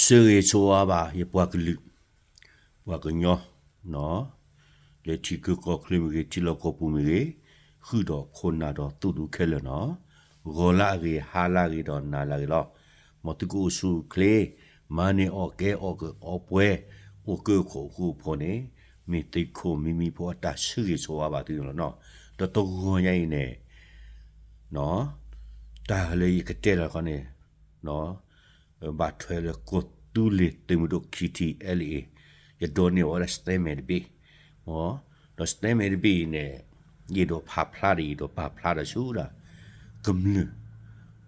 ဆၢဂ့ၤဆိဝါဘၣ် ယပှၤကလုာ် ပှၤကညီ လၢထံဂုၤကီၢ်ချၢမ့ၢ်ဂ့ၤ ထံလီၢ်ကီၢ်ပူၤမ့ၢ်ဂ့ၤ, ဃုာ်ဒီးခိၣ်နၢ်ဒီးသူၣ်ဒူခဲလၢာ်နီၤ, ဂီၤလၢအဂ့ၤ ဟါလၢအဂ့ၤဒီးနၤလၢအဂ့ၤလီၤ. မ်သုကအိၣ်ဆူၣ်အိၣ်ချ့, မၤန့ၢ်အီၣ်ကဲအီၣ်ကီၢ်အီပှဲၤ, အိၣ်ကၢခိၣ်ဃူဖိးန့ၣ်, မ့ၢ်သုးခိၣ်မံမံဖိအတၢ်ဆၢဂ့ၤဆိဝါဘၣ်သုန့ၣ်လီၤနီၤ. ဒီးတဂီၤညါအံၤန့ၣ် တၢ်လၢယကတဲလီၤခီန့ၣ် ဘၣ်ထွဲလၢကီၢ်သူလ့ၤသုးမုၢ်ဒိၣ် ခံထံ အဲလ်အ့ ယဒိးန့ၢ်ဝဲဒၣ် statement တဘ့ၣ်, ဒီး statement တဘ့ၣ်အံၤန့ၣ် ယအဲၣ်ဒိးဖးဖျါဒီး ယအဲၣ်ဒိးပာ်ဖျါဒီးဆူဒၣ် ကမျၢၢ်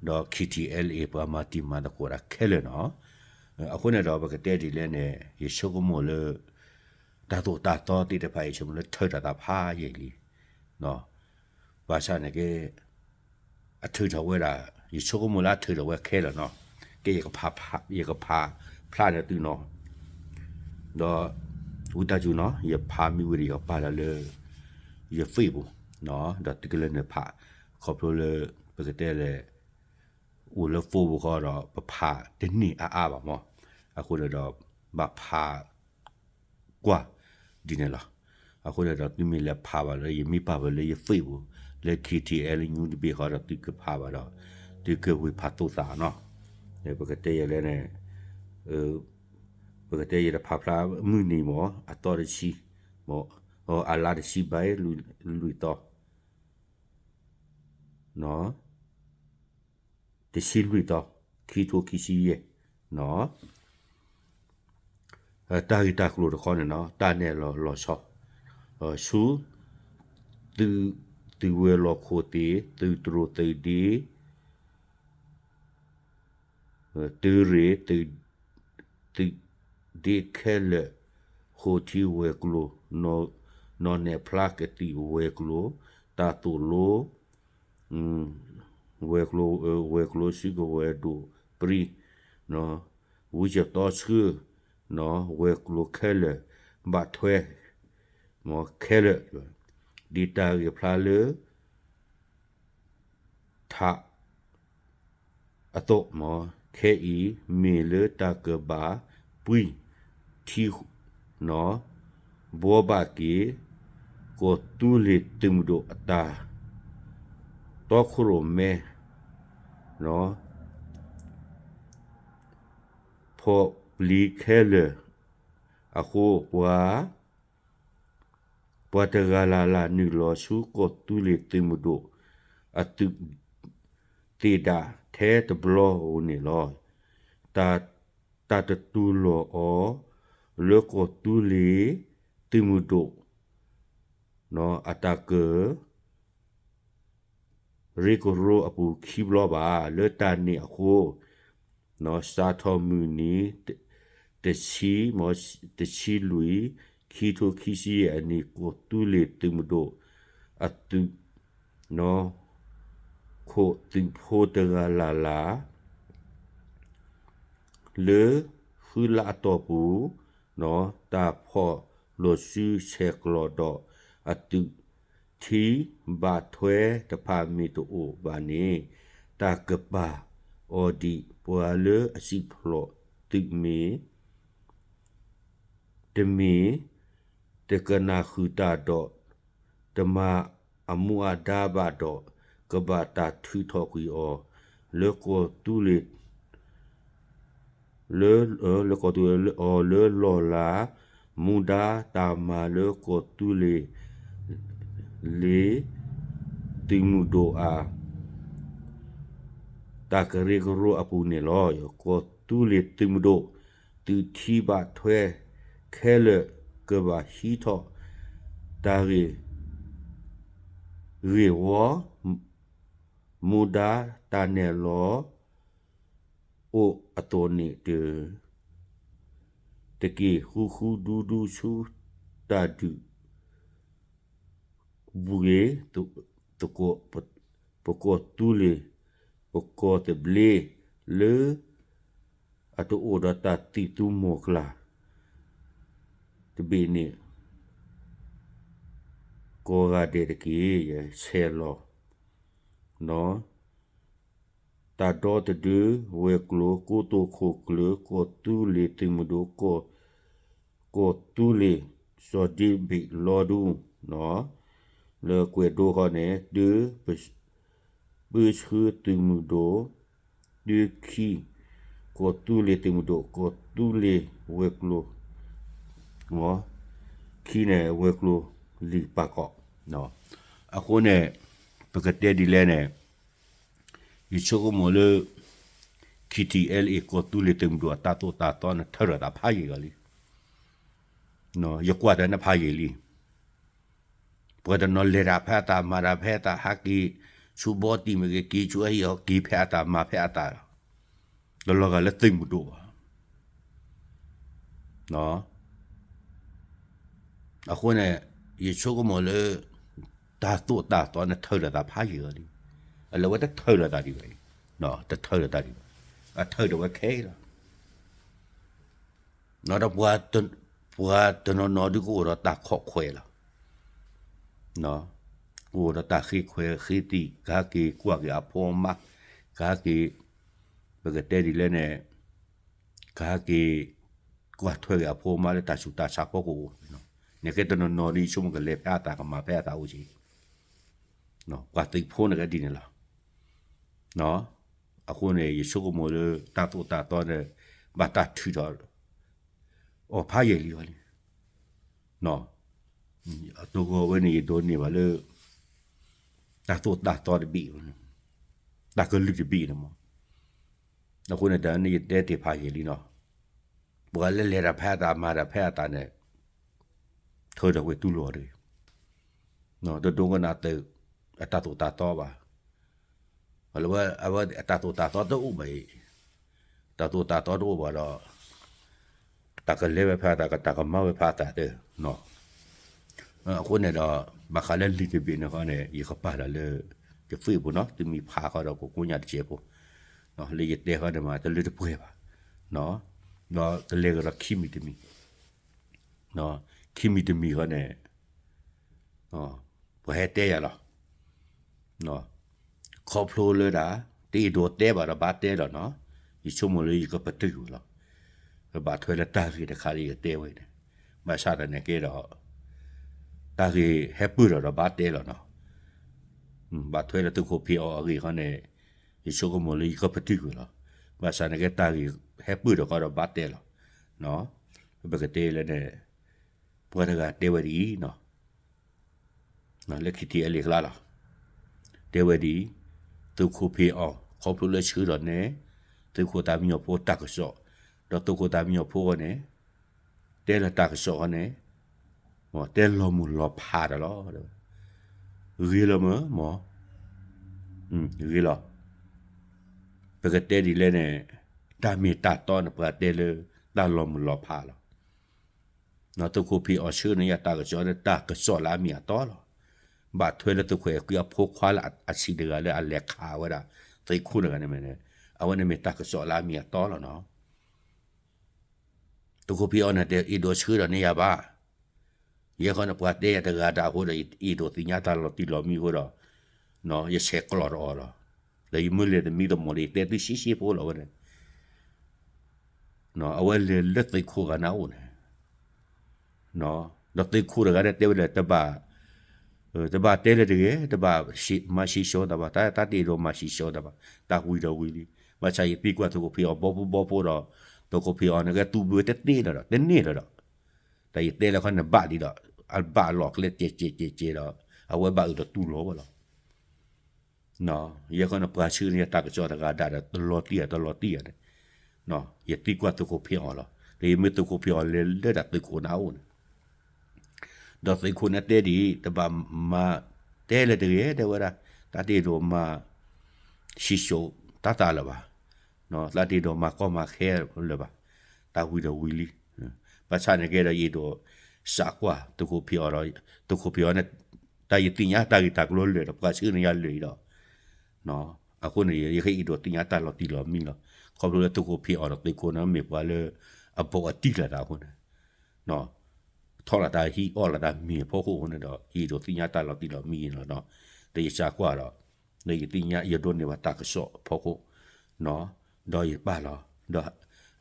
ဒီး ခံထံ အဲလ်အ့ ပှၤမၤတံၤမၤသကိးတၢ်ခဲလၢာ်နီၤ. အဃိန့ၣ်ဒီး ပကတဲဒ်လဲၣ်န့ၣ် ယဆိကမိၣ်လၢ တၢ်သိၣ်တၢ်သီသ့ၣ်တဖၣ်အံၤ ယဆိကမိၣ်လၢထုးထီၣ်သးဖးယံာ်လံ ဘၣ်ဆၣ်န့ၣ်က့ အထုးထီၣ်ဝဲဒၣ် ယဆိကမိၣ်လၢအထုးထီၣ်ဝဲခဲလၢာ်နီၤ. ကဲ ယကဖးဖျါန့ၢ်သုနီၤ. ဒီး ဝံသးစူၤနီၤ ယဖးမ့ၢ်ဝံၤဒီး ယကပာ်လီၤလၢ ယ Facebook နီၤ, ဒီးသုကလဲၤနုာ်ဖး ခီဖျိလၢ ပကတဲလဲၣ် အိၣ်လၢ Facebook ဃီဒီး ပဖးတန့ၢ်အါအါဘၣ်မး. အဃိန့ၣ်ဒီး ဘၣ်ဖး ကွၢ် ဒ်န့ၣ်လီၤ. အဃိန့ၣ်ဒီး သုမ့ၢ်လဲၤဖးဘၣ်လၢ ယမ့ၢ်ပာ်ဘၣ်လၢယ Facebook လၢ ခံထံ အဲလ်အ့ news တဘ့ၣ်ဃီဒီး သုကဖးဘၣ်ဒီး သုကဝံၤဖးသိသးနီၤ. ပကတဲယဲလဲၣ်န့ၣ် ပကတဲယဲတဖးဖျါမုၢ်နံၤမး အသီတဆံ မး အလါတဆံဘၣ် လွံၢ်သီ တဆံလွံၢ်သီ ခံထိခံဆံယဲၢ်နီၤ. တၢ်ဂ့ၢ်တၢ်ကျိၤတခီန့ၣ်နီၤ တၢ်နဲၣ်လီၤလီၤဆီ ဆူ သုးဝဲၤလီၢ်ခိၣ်သ့ၣ် သုးတြိာ်သုးဒ့ သုးရ့ၣ် သုးဒ့ခဲလၢာ် ဃိာ်ထံဝဲၤကျိၤ နီၢ်နဲၣ်ဖျါကသံၣ်ဝဲၤကျိၤ တၢ်သိၣ်လိ ဝဲၤကျိၤ ဝဲၤကျိၤစုကဝဲၤဒိၣ်ပြံ ဝံကသီဆှၢ ဝဲၤကျိၤခဲလၢာ် ဘၣ်ထွဲ မ်ခဲလၢာ် ဒ်တၢ်ဂ့ၢ်ဖျါလၢ ထး အသိးမး ခဲအံၤ မ့ၢ်လၢတၢ်ကဘၣ်ပှံၢ်ထံနီၤ ဘှီဘၣ်က့ၤ ကီၢ်သူလ့ၤသုးမုၢ်ဒိၣ်အတၢ် တီခိၣ်ရိၣ်မဲ ဖီၣ်ပျံၤခဲလၢာ်အဃိ ပှၤ ပှၤတဂၤလၢ်လၢ်နုာ်လီၤဆူကီၢ်သူလ့ၤသုးမုၢ်ဒိၣ် အသုးသ့ၣ်ဒၣ်ထဲတဘျီဧိၤန့ၣ်လီၤ. တၢ်တတူၢ်လိာ်အီၤ လၢကီၢ်သူလ့ၤသုးမုၢ်ဒိၣ် အတၢ်က ရ့ကရိအပူၤခံဘျီဘၣ်. လၢတၢ်န့ၣ်အဃိ စးထီၣ်မုၢ်နံၤ တဆံ တဆံလွံၢ် ခံထိခံဆံယဲၢ်အနံၣ် ကီၢ်သူလ့ၤသုးမုၢ်ဒိၣ် အသုး ခိၣ်သုးဖိတဂၤလၢ်လၢ် လၢဃုလါအတီၢ်ပူၤ တၢ်ဖီၣ်လိာ်စုဆဲးကျိးဒီးအသုးထံဘၣ်ထွဲတဖၣ်မ့ၢ်တအိၣ်ဘၣ်န့ၣ် တၢ်ကပာ်အီၤဒ်ပှၤလၢအစံၣ်ဖျိးသုးမ့ၢ် တမ့ၢ် တကနၣ်ဃုာ်တၢ်ဒီး တမၤအမူအဒါဘၣ်ဒီး ကဘၣ်တၢ်ထုးထီၣ်ကွံာ်အီၤ လၢကီၢ်သူလ့ၤ လၢ လၢကီၢ်သူလ့ၤအီၤလၢလီၢ်လၤ မူဒါတၢ်မၤလၢကီၢ်သူလ့ၤ လ့ၤ သုးမုၢ်ဒိၣ်အ တၢ်ကရၢကရိအပူၤန့ၣ်လီၤ. ကီၢ်သူလ့ၤသုးမုၢ်ဒိၣ် သုးထံဘၣ်ထွဲခဲလၢာ် ကဘၣ်ဟံးထီၣ်တၢ်ဂ့ၢ် ဂ့ၢ်ဝီ မူဒါတၢ်နဲၣ်လီၤ အိၣ်အသိးန့ၣ်တ တက့ၢ် ဃူဃူဒူဒူဆူတၢ်ဒုး ဘှံး ပကီၢ်သူလ့ၤ ပကီၢ်သဘျ့ လၢအတအိၣ်ဒီးတၢ်သံၣ်သူမီၢ်ကျၢ် တဘ့ၣ်န့ၣ် ကိးဂၤဒဲးတက့ၢ်. ယဆဲးလီၤ နီၤ. တၢ်ဒီတဒု ဝဲၤကျိၤ ကိတိာ်ခိၣ်ကျၢၢ် ကီၢ်သူလ့ၤသုးမုၢ်ဒိၣ် ကီၢ်သူလ့ၤ စီၤဒ့ဘ့ၣ်လီၤဒူ လၢကွဲးဒိဃီန့ၣ် တၢ ပၢဆှၢသုးမုၢ်ဒိၣ်, တၢ ခံ ကီၢ်သူလ့ၤသုးမုၢ်ဒိၣ် ကီၢ်သူလ့ၤဝဲၤကျိၤ ခံန့ၣ် ဝဲၤကျိၤလံာ်ပာ်ကီး. အဃိန့ၣ် ပကတဲဒ်လဲၣ်န့ၣ် ယဆိကမိၣ်လၢ ခံထံၣ်အဲလ့ၣ် ကီၢ်သူလ့ၤသုးမုၢ်ဒိၣ်အတၢ်သိၣ်တၢ်သီန့ၣ် ထၢထီၣ်တၢ်ဖးယံာ်လီၤလံ. ယကွၢ်တၢ်န့ၣ်ဖးယံာ်လံ. ပှၤတနီၤလဲၤတၢ်ဖဲအသး မၤတၢ်ဖဲအသး ဟးက့ၤဆူဘီတံၢ်မ့ၢ်ဂ့ၤ က့ၤဆူအဟံၣ်အီၤ က့ၤဖဲအသး မၤဖဲအသးလီၤ. တလီၤဂာ်လၢသုးမုၢ်ဒိၣ်ဘၣ်. အဃိန့ၣ် ယဆိကမိၣ်လၢ တၢ်သိၣ်တၢ်သီန့ၣ် ထၢထီၣ်တၢ်ဖးယံာ်လီၤလံ. အလၢဝဲတထၢထီၣ်တၢ်ဒံးဘၣ်အံၤ, တထၢထီၣ်တၢ်ဒံးဘၣ်, အထၢထီၣ်ဝဲခဲအံၤလီၤ. ဒီးပှၤတနီၤနီၤဒုးကအိၣ်ဒီးတၢ်ခိးခွဲးလီၤ. ကအိၣ်ဒီးတၢ်ဃ့ခွဲးဃ့သံၣ် ကဟဲက့ၤကွၢ်က့ၤအဖိအမါ, ကဟဲက့ၤ ပကတဲဒ်လဲၣ်န့ၣ် ကဟဲက့ၤ ကွၢ်ထွဲက့ၤအဖိအမါလၢတၢ်ဆူးတၢ်ဆါဖီခိၣ်အိၣ်, န့ၣ်ကဲတနီၤနီၤဒ်ဆိကမိၣ်ကလဲၤဖဲအသး ကမၤဖဲအသးအိၣ်က့ၤ, ပှၤသုးဖိန့ၣ်ကဲဒ်န့ၣ်လီၤ. အဃိန့ၣ် ယဆိကမိၣ်လၢတၢ်သိၣ်တၢ်သီန့ၣ် ဘၣ်တၢ်ထုးထီၣ် အီၤဖးယံာ်လံအီၤလံ. အတဂီၤဝဲန့ၣ် ယဒိးန့ၢ်ဘၣ်လၢ တၢ်သိၣ်တၢ်သီတဘ့ၣ်, တၢ်ကလုၢ်တဘ့ၣ်န့ၣ်မး. အဃိန့ၣ် တၢ်န့ၣ်ယတဲတ့ၢ်ဖးယံာ်လံနီၤ, ပှၤလၢလဲၤတၢ်ဖဲအသး မၤတၢ်ဖဲအသးန့ၣ် ထၢထီၣ်ဝဲတူၢ်လိာ်တဂ့ၤ, တဒိကနၣ်သုး အတၢ်သိၣ်တၢ်သီဘၣ်. အဝဲအတၢ်သိၣ်တၢ်သီတအိၣ်ဘၣ်အံၤ, တၢ်သိၣ်တၢ်သီတအိၣ်ဘၣ်ဒီး တၢ်ကလဲၤဝဲဖဲအသး ကတၢ်ကမၤဝဲဖဲအသးတနီၤ. အဃိန့ၣ်ဒီး ဘၣ်ဃးလၢလံာ်တဘ့ၣ်န့ၣ်ဃီန့ၣ် ယကပာ်လီၤလၢ ယFacebookပူၤနီၤ, သုမ့ၢ်ဖးဃီဒီး ကကိးညါတစဲးဖိ, လၢယတဲဃီန့ၣ်မး တလၢတပှဲၤဘၣ်, ဒီးကလဲၤကဒီးခံမံၤတမံၤ, ခံမံၤတမံၤဃီန့ၣ် ပှၤဟဲတဲယၤလီၤ. ခီဖျိလၢဒၣ် တအဲၣ်ဒိးတဲဘၣ်ဒီးဘၣ်တဲလီၤနီၤ, ယဆိကမိၣ်လၢယကပတုာ်ဝဲလီၤ. ဘၣ်ထွဲလၢတၢ်ဂ့ၢ်တခါလၢယကတဲဝဲန့ၣ်, ဘၣ်ဆၣ်သနာ်က့ဒီး တၢ်ဂ့ၢ်ဟဲပၢၢ်ထီၣ်ဒီးဘၣ်တဲလီၤနီၤ. ဘၣ်ထွဲလၢသုးခိၣ်ဖံးအီၣ်အဂ့ၢ်ဃီန့ၣ် ယဆိကမိၣ်လၢယကပတုာ်ဝဲလီၤ. ဘၣ်ဆၣ်သနာ်က့တၢ်ဂ့ၢ်ဟဲပၢၢ်ထီၣ်ဃီဒီးဘၣ်တဲလီၤ. ပကတဲလၢန့ၣ် ပှၤတဂၤတဲဝဲဒ်အံၤနီၤ, လၢခံထံၣ်အဲလ့ၣ်ကျါလီၤ. တဲဝဲဒ်အံၤ, သုးခိၣ်ဖံးအီၣ် ခီဖျိလၢဆှၢထီၣ်န့ၣ် သုးခိၣ်သးမံညီၤဖိတၢ်ကစီၣ်, ဒီးသုးခိၣ်သးမံညီၤဖိဃီန့ၣ် တဲလၢတၢ်ကစီၣ်ဃီန့ၣ် တဲလီၤမုၢ်လီၤဖးတၢ်လီၤ. ဂ့ၤလီၤမ့ၢ်မ့ၢ်, ဂ့ၤလီၤ. ပကတဲဒ်လဲၣ်န့ၣ် တၢ်မ့ၢ်တၢ်တီန့ၣ် ပှၤတဲလၢတၢ်လီၤမုၢ်လီၤဖးလီၤ. သုးခိၣ်ဖံးအီၣ်ဆှၢန့ၢ်ယၤတၢ်ကစီၣ်န့ၣ် တၢ်ကစီၣ်လၢအမ့ၢ်အတီလီၤ. ဘၣ်ထွဲလၢသုးခိၣ်အဲၣ်ကွံအဖိခွါလၢအဆံးတဂၤလၢအလဲၤခးဝဲဒၣ် သုးခိၣ်တဂၤန့ၣ်မ့ၢ်န့ၣ်, အဝဲန့ၣ်မ့ၢ်တၢ်ကစီၣ်လၢအမ့ၢ်အတီလီၤနီၤ. သုးခိၣ်ဖံးအီၣ်န့ၣ် တအဲၣ်ဒိးဆှၢဒီးန့ၢ်ယၤဘၣ်. ယဲဃီန့ၣ် ပှၤတဲယၤတဂၤဒၣ်အဃိဒီး ယအဲၣ်ဒိးသ့ၣ်ညါတၢ်လီၤတံၢ်လီၤမံအဃိဒီး ယဆဲးကျိးတအီၤလီၤ. ဒီးယမ့ၢ်လဲၤတမံၤတမီၢ်ဒီး ယတဲသုဆှံဆှံဖိလီၤဝဲန့ၣ် အဝဲလဲၤလၢသုးခိၣ်ဂၤန့ၣ်အိၣ်န့ၣ်, ဒီးသုးခိၣ်တဂၤန့ၣ်တဲဝဲလၢ တဘၣ်တဲလၢတဂ့ၤ, တဘၣ်မၤဆံးစိၤသးဘၣ်, တၢ်တအဲၣ်ဒိးမၤဆံးစိၤသးဘၣ်, တၢ်ဝံၤဒီးဝံၤလံ. ဘၣ်ဆၣ်ယသံကွၢ်သုးခိၣ်ဖံးအီၣ်ဘီဖိဘီဖိဒီး သုးခိၣ်ဖံးအီၣ်န့ၣ်ကဲတူၢ်ဘၢတန့ၢ်လၢၤဒီး တန့ၢ်လၢၤဒီး တၢ်ယတဲလၢခီန့ၣ်ဘၣ်လံဒီး အဘၣ်အလီၢ်ကျဲကဲးကဲးကဲးကဲးဒီး အဝဲဘၣ်အၢၣ်လီၤတူၢ်လိာ်ဝဲလီၤ. ယဲဃီန့ၣ် ပှၤဆှၢန့ၢ်ယၤတၢ်ကစီၣ်တဂၤဒၣ်ဒီး တလီၤတံၢ်ဧါ တလီၤတံၢ်ဧါန့ၣ်, ယသံကွၢ်သုးခိၣ်ဖံးအီၣ်လီၤ. ဒီးယမ့ၢ်သုးခိၣ်ဖံးအီၣ်လဲၤလၢဒၣ်သုးခိၣ်န့ၣ်အအိၣ်န့ၣ် ဒီးသုးခိၣ်န့ၣ်တဲဒ်အံၤ တဘၣ်မၤတဲလၢတဂ့ၤ တဲဝဲဒၣ်, တၢ်တအဲၣ်ဒိးမၤ ဆံးစိၤတၢ်သးလၢၤဘၣ်, တၢ်တအဲၣ်ဒိးမၤကီမၤခဲလၢၤဘၣ်, တၢ်ဝံၤဒီးဝံၤလံ. ဘၣ်ဆၣ်န့ၣ်ကဲဒီးယအဲၣ်ဒိးစးကွၢ်သုးခိၣ်ဖံးအီၣ်ဒီး သုးခိၣ်ဖံးအီၣ်န့ၣ် တၢ်ယသ့ၣ်ညါတၢ်ဂ့ၢ်တၢ်ကျိၤလၢာ်ဒီး ပှၤဆှၢန့ၢ်ယၤလၢာ်အံၤဒီး အဃိန့ၣ် ယကအဲၣ်ဒိးသ့ၣ်ညါတၢ်လီၤတံၢ်လီၤမံလီၤ. ခီဖျိလၢသုးခိၣ်ဖံးအီၣ်ဒီးသုးခိၣ်န့ၣ် မ့ၢ်ပှၤလၢ အဘီၣ်အတံၢ်လိာ်သးအဃိန့ၣ် ထီၣ်လီၤတၢ်ဟံၣ်အီၣ်လီၤတၢ်မ့ၤအဖီခိၣ်အဃိန့ၣ်ဒီး ယအဲၣ်ဒိးသ့ၣ်ညါတၢ်လီၤတံၢ်လီၤမံလီၤနီၤ. ဒီးယစးကွၢ်ဒီး ဒီးယသ့ၣ်ညါယဒိးန့ၢ်ဘၣ်တၢ်ကစီၣ်အဖီခိၣ် ဒီးယပာ်လီၤ, ဒီး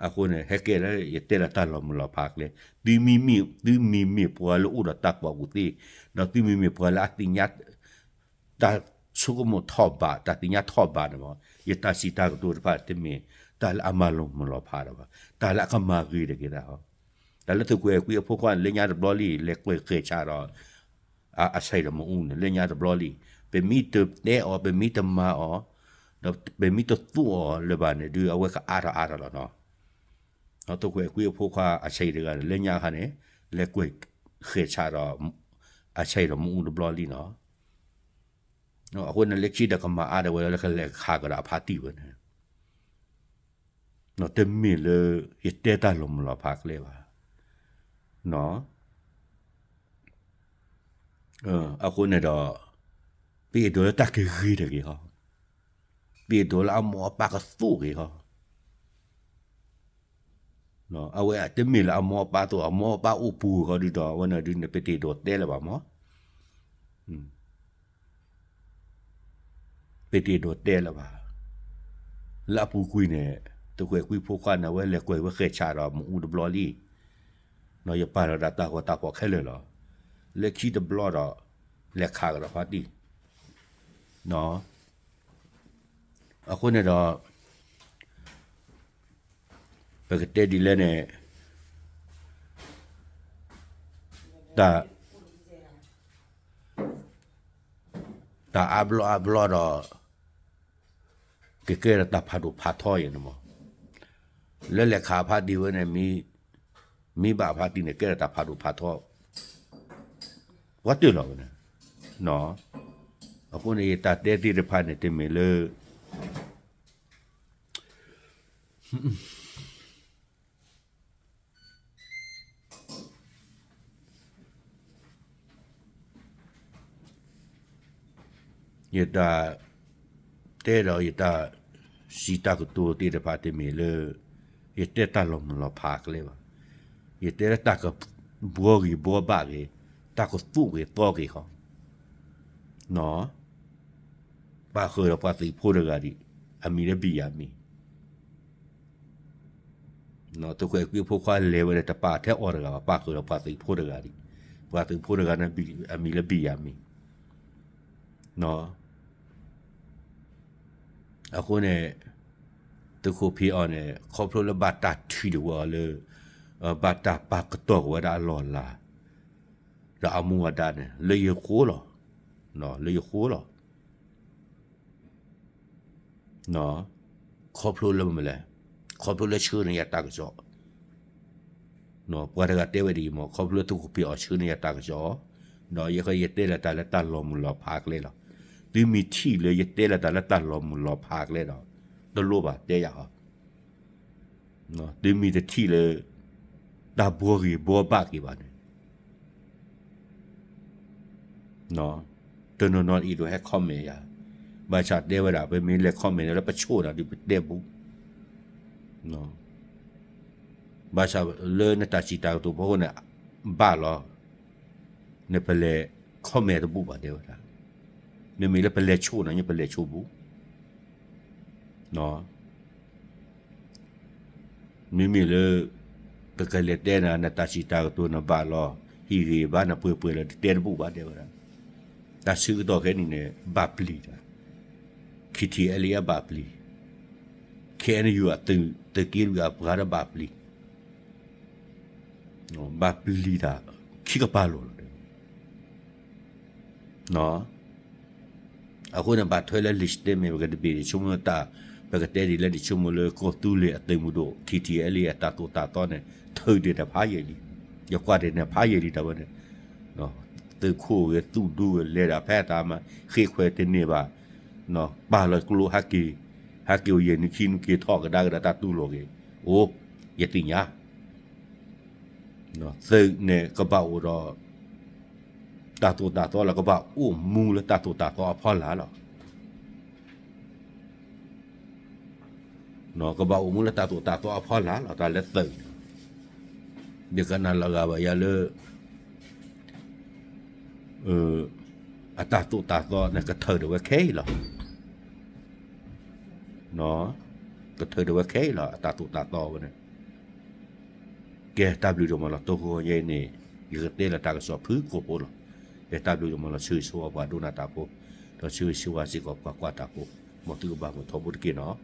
အဃိန့ၣ် ဟဲကဲလၢယတဲလီၤတၢ်လီၤမုၢ်လီၤဖးကျဲ, သုမ့မ့ၢ်, သုမ့မ့ၢ်ပှၤလၢအိၣ်ဒီးတၢ်ကူၣ်ဘၣ်ကူၣ်သ့, ဒီးသုမ့မ့ၢ်ပှၤလၢအသ့ၣ်ညါ တၢ်ဆိကမိၣ်ထီၣ်ဘး, တၢ်သ့ၣ်ညါထီၣ်ဘးန့ၣ်မ့ၢ်, ယတၢ်စံးတၢ်ကတိၤတဖၣ်တမ့ၢ်တၢ်လၢအမၤလီၤမုၢ်လီၤဖးဒီးဘၣ်, တၢ်လၢအကမၤဂ့ၤတဂ့ၤတၢ်ဟီ, တၢ်လၢသုးခိၣ်အဲၣ်ကွံအဖိခွါန့ၣ် လၢညါတဘျီလံ လဲၤကွဲးဃဲၤဆးဒီး အဆဲးဒီးမ့ၣ်အူန့ၣ် လၢညါတဘျီလံ, ပမ့ၢ်တတဲအီၤ ပမ့ၢ်တမၤအီၤ, ဒီးပမ့ၢ်တသူအီၤလၢၤဘၣ်န့ၣ် ဒုးအဝဲကအါထီၣ်အါထီၣ်လီၤနီၤ. သုးခိၣ်အဲၣ်ကွံအဖိခွါအဆဲးတဂၤန့ၣ် လၢညါခါန့ၣ် လဲၤကွဲးဃဲၤဆးဒီး အဆဲးဒီးမ့ၣ်အူတဘျီလံနီၤ. အဃိန့ၣ် လၢခံဒီးကမၤအါဒၣ်ဝဲလၢကလဲၤခးကဒီးအဖါတံၢ်ဝဲန့ၣ် တမ့ၢ်လၢယတဲတၢ်လီၤမုၢ်လီၤဖးကျဲဘၣ်. အဃိန့ၣ်ဒီး ပအဲၣ်ဒိးလၢတၢ်ကဂ့ၤတဂ့ၤဟီ, ပအဲၣ်ဒိးလၢအမိၢ်အပၢ်ကသူၣ်ဂ့ၤဟီ. အဝဲတမ့ၢ်လၢအမိၢ်အပၢ်သူၣ်, အမိၢ်အပၢ်အိၣ်ပူၤဃီဒုဒီး အဝဲန့ၣ်ဒုန့ၣ် ပတအဲၣ်ဒိးတဲလၢၤဘၣ်မ့ၢ် ပတအဲၣ်ဒိးတဲလၢၤဘၣ်. လၢအပူၤကွံာ်န့ၣ် သုးခိၣ်အဲၣ်ကွံဖိခွါန့ၣ် အဝဲလဲၤကွဲးဝဲဃဲၤဆးဒီးမ့ၣ်အူတဘျီလံ. ယပာ်လီၤဒၣ်တၢ်ဂီၤတၢ်ဖီၣ်ခဲလၢာ်လီၤ. လၢခံတဘျီဒီး လဲၤခးကဒီးဖါတံၢ်. အဃိန့ၣ်ဒီး ပကတဲဒ်လဲၣ်န့ၣ် တၢ် တၢ်အါဘျီအါဘျီဒီး ကကဲထီၣ်တၢ်ဖးဒိၣ်ဖးထီအံၤန့ၣ်မ့ၢ်, လၢလဲၤခးဖါတံၢ်ဝဲန့ၣ် မ့ၢ်ဘၣ်ဖါတံၢ်န့ၣ် ကဲထီၣ်တၢ်ဖးဒိၣ်ဖးထီ ပှၤတ့ၢ်လီၤဝဲန့ၣ်. အဃိန့ၣ် ယတၢ်တဲသ့ၣ်တဖၣ်န့ၣ် တမ့ၢ်လၢ ယတၢ်တဲဒီးယတၢ်စံးတၢ်ကတိၤသ့ၣ်တဖၣ်တမ့ၢ်လၢ ယတဲတၢ်လီၤမုၢ်လီၤဖးကျဲဘၣ်. ယတဲလၢတၢ်ကဘှီဂ့ၤဘှီဘၣ်ဂ့ၤ, တၢ်ကသူၣ်ဂ့ၤသီဂ့ၤဃီ, ပာ်ဃုာ်ဒီးပှၤသုးဖိတဂၤဒံး, အမံၤလၢဘံၣ်ယၤမံၤ သုးခိၣ်အဲၣ်ကွံအဖိခွါလဲၤဝဲဒီး တပာ်ထဲအီၤတဂၤဘၣ်, ပာ်ဃုာ်ဒီးပှၤသုးဖိတဂၤဒံး, ပှၤသုးဖိတဂၤန့ၣ် အမံၤလၢဘံၣ်ယၤမံၤ. အဃိန့ၣ် သုးခိၣ်ဖံးအီၤန့ၣ် ခီဖျိလၢဘၣ်တၢ်ထံၣ်တဝဲအီၤလၢ ဘၣ်တၢ်ပာ်ကတီၢ်က့ၤဝဲဒၣ်အလီၢ်အလၤ ဒီးအမူအဒါန့ၣ် လၢယဃိလီၤ, လၢယဃိလီၤ. ခီဖျိလၢမနုၤလဲၣ်, ခီဖျိလၢဆှၢန့ၢ်ယၤတၢ်ကစီၣ်, ပှၤတဂၤတဲဝဲဒ်အံၤမ့ၢ် ခီဖျိလၢသုးခိၣ်ဖံးအီၤဆှၢန့ၢ်ယၤတၢ်ကစီၣ်, ဒီးယဲယတဲလၢတၢ်လၢတၢ်လီၤမုၢ်လီၤဖးကျဲလီၤ. သုမ့ၢ်ထံၣ်လၢယတဲလၢတၢ်လၢတၢ်လီၤမုၢ်လီၤဖးကျဲဒီး တလိၣ်ဘၣ်တဲယၤဟီ သုမ့ၢ်တထံၣ်လၢ တၢ်ဘှီဂ့ၤဘှီဘၣ်က့ၤဘၣ်န့ၣ် တနီၤနီၤအံၤဒိးဟဲ comment ယၤ, ဘၣ်ဆၣ်တဲဝဲဒၣ် ပမ့ၢ်လဲၤ comment န့ၣ်လၢပဆိၣ်ဒီးဒုးပတဲဘူး, ဘၣ်ဆၣ်လၢနတၢ်စံးတၢ်ကတိၤဖီခိၣ်န့ၣ် ဘၣ်လီၤ, နပလဲၤ comment တဘူးဘၣ်တဲဝဲဒၣ်, မ့မ့ၢ်လၢပလဲၤဆိၣ်န့ၣ် ပလဲၤဆိၣ်ဘူး မ့မ့ၢ်လၢ ပကလဲၤတဲနၤ နတၢ်စံးတၢ်ကတိၤနဘၣ်လီၤ, ဟံၣ်ဂ့ၤဘၣ်နပှဲၤပှဲၤလီၤ တတဲတဘူးဘၣ်တဲဝဲဒၣ်, တၢ်ဆၢကတီၢ်ခဲအံၤန့ၣ် ဘၣ်ပျံၤတၢ်, K T L A အဘၣ်ပျံၤ, K N U အသုးက့လွံၢ်အပှၤဒီးဘၣ်ပျံၤ ဘၣ်ပျံၤတၢ် ခံကပၤလီၤလီၤ. အဃိန့ၣ် ဘၣ်ထွဲလၢ legitimate ပက debate န့ၣ် ဆိကမိၣ်တၢ် ပကတဲဒ်လဲၣ်န့ၣ် ဆိကမိၣ်လၢကီၢ်သူလ့ၤအသုးမုၢ်ဒိၣ် K T L A အတၢ်သိၣ်တၢ်သီန့ၣ် ထုးဒံးတၢ်ဖးယံာ်လံ, ယကွၢ်ဒံးန့ၣ်ဖးယံာ်လံတၢ်ဝဲန့ၣ်, သုးခိၣ်ဂ့ၤ သုးဒူဂ့ၤ လဲၤဒၣ်ဖဲအတၢ်မၤ ဃ့ခွဲးတန့ၢ်ဘၣ်, ပာ်လီၤကျိဟဲက့ၤ, ဟဲက့ၤအိၣ်ယဲၢ်နံၣ်ခံနံၣ်က့ၤထီၣ်ကဒါက့ၤဒီးတၢ်တူၢ်လိာ်ဂ့ၤ, အိၣ်, ယသ့ၣ်ညါ သုးန့ၣ်ကဘၣ်အိၣ်ဒီး တၢ်သိၣ်တၢ်သီလၢ ကဘၣ်အိၣ်မူလၢတၢ်သိၣ်တၢ်သီအဖီလာ်လီၤ. ကဘၣ်အိၣ်မူလၢတၢ်သိၣ်တၢ်သီအဖီလာ်လီၤ တၢ်လၢသုးန့ၣ်, ယကနၣ်လီၤဂာ်ဘၣ်ယၤလၢ အတၢ်သိၣ်တၢ်သီန့ၣ် ကထုးဒံးဝဲခဲအံၤလီၤ. ကထၢဒီးဝဲခဲအံၤလီၤ အတၢ်သိၣ်တၢ်သီဝဲန့ၣ် ကဲတၢ်ဘျုးဒိၣ်မးလီၤ. တိခိၣ်ယဲအံၤန့ၣ် ယကတဲလၢတၢ်ကစီၣ်ဖုကိၢ်ဖိလီၤ. ကဲတၢ်ဘျုးဒိၣ်မးလီၤ. ဆၢဂ့ၤဆၢဝါပှၤဒိကနၣ်တၢ်ဖိ, ဒီးဆၢဂ့ၤဆၢဝါစ့ၢ်ကီးပှၤကွၢ်တၢ်ဖိ, မ်သုကဘၣ်မုာ်ထီဘိတက့ၢ်နီၤ.